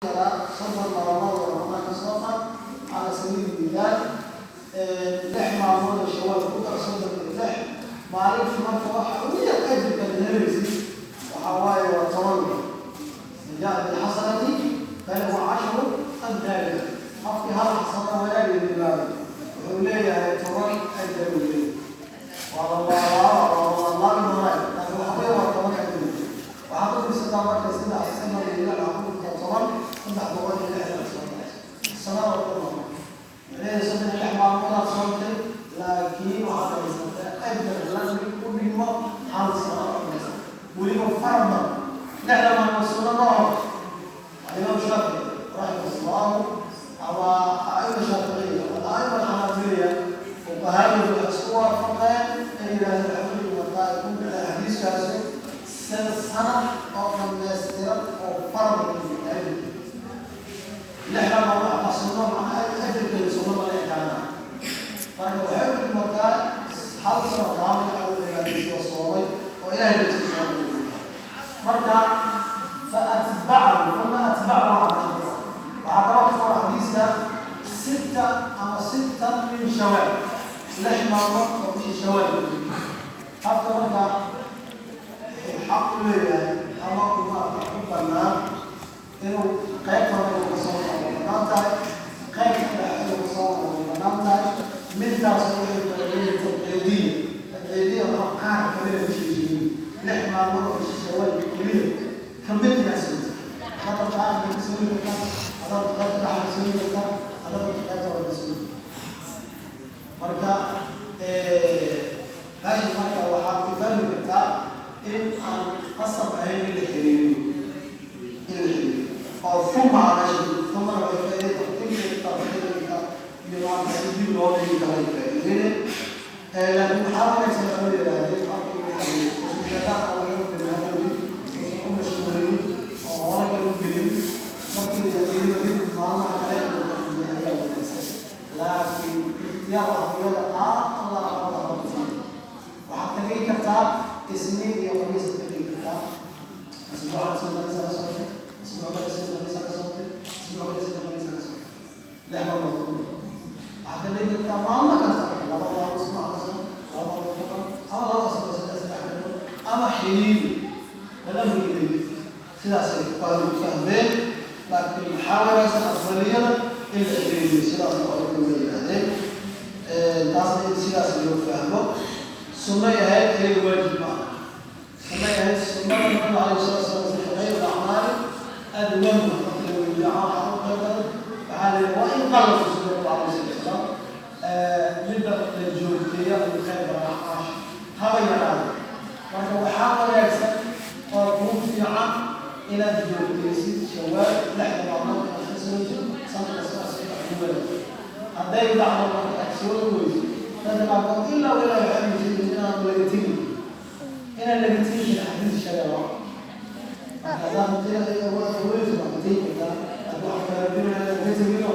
30 maalmood oo Ramadaan ka soo qaad, cala sabiili midaal, 6 maalmood oo Shawaal ku dar, 36 maalintii. Marka waxa ugu yar ajirka ad helaysid waxaa waaye waa 10. Man jaa bilxasanati falahu cashru amhaaliha. Qofkii hal xasano wanaagay bilaabay wuxuu leeyahay 10 ajar uu leeyahay. Waa la laalaabi doonaa, laakiin waxa weeye waa 10 ajar. Waxaad u fiirsataa marka saddex sano iyo lix, waxaad ku dhuftaa 10, 360 soo sanada oo dhan. Macnaheedu 36 maalmoodaad soontay, laakiin waxaad haysataa ajar la mid u dhigmo hal sano oo dhammaysan, weliba fardan. 60 maalmood sunno ma aho. Alimaam Shaafici raximah Allahu ama aima Shaaficiya ama aima Xanaafiliya, fuqahadoodu waxay isku waafaqeen ay yidhahdeen waxay u dhigmataa, ay ku dhaceen xadiiskaasi sana oo dhammaystiran oo farad ajirka 60 maalmood ama sunno, macnaha ajarkeeda sunno ma la ekaana. Marka waxay u dhigmataa hal sano kaamil ah oo cibaadaysi oo soomay oo Ilahay dartiisa soomay. Marka faatbacahu, uma atbacahu. Waxaa kaloo ku qoran xadiiska sita ama sittan min Shawaal, 6 maalmood oo bishii Shawaal. Habka marka wuxuu xaq u leeyahay ama maarata u bannaan inuu qaybta hore inuu ka soo noqo bannaan tahay, qaybta dhexe inuu ka soo noqo bannaan tahay. Midtaas waxay faa'iideeyeen tabciidiya. Tabciidiya waxaa qaar kamida bishii jirin 6 maalmood oo bishii Shawaal keliya kamid inaad soonto. Haddaad aakhirka ka soomi kartaa, haddaad qaybta dhexe ka soomi kartaa, haddaad qaybta hore ka soomi. Marka meesha marka waxaad ku fahmi kartaa in aan qasab ahayn in la xiriiriyo, in la xiriiriyo oo uma meesha umana waxay faa'iiday tartiibka tartiibka iyo maarata si dib loo dhigi karo ay faa'iideyne. Laakiin waxaa wanaagsan oo yidhaahdeen qofkii usan shaytaan aan laga gelin, hadhowdi usan u mashquulinin oo hore kale u gelin, markii la yidhi kadib maalmaha kale inuu tartiibiyo ayaa wanaagsan. Laakiin ikhtiyaar waxaa aad Allah aqoonta aqoonta. Waxaad ka dhigi kartaa Isniin iyo Khamiis aad ka dhigi kartaa. Asbuucan Isniin Khamiisa ka socotay, asbuuc kale Isniin Khamiisa ka socotay, asbuuc kale Isniin Khamiisa ka socotay, 6 maalmood ku waxaad ka dhigi kartaa. Maalmo kasta, 2 maalmo isbuuc ka soo, 2 maalmood ka qan, ama 2 asbuuc saddex saddex ka dhigo, ama xiriiri lamigay. Sidaasay fuqahadu ku fahmeen. Laakiin maxaa wanaagsan? Afdaliyada in la xiriiriyo, sidaasna culimadu way yidhaahdeen. Taasna in sidaas loo fahmo. Sunnay ahayd, iyadu waajib ma aha. Sunnay ahayd, sunnada Nabiga calayhi salatu wasalam, khayr acmaali adwamuha. Marka la weydiiyo waxaa u khayr badan, waxaa la yidhi waa in qalla. Sunna Nabiga calayhi salatu wasalaam midda la joogteeya ugu khayr badan acmaasha, haba yaraado. Marka waxaa wanaagsan oo kuu fiican inaad joogtaysid Shawaal 60 maalmood inaad ka sootid sanad kasta si ku wanaagsan. Hadday dhacdo marka aad soo weyso, dadka qaarkood ilaa ilaa waxay aaminsan inaan laga tegin, inaan laga tegin karin. Xadiis sheegay waa marka haddaad weyso waa ka tegi kartaa, laakiin waxaa baraarujinaya inaad ka tegino.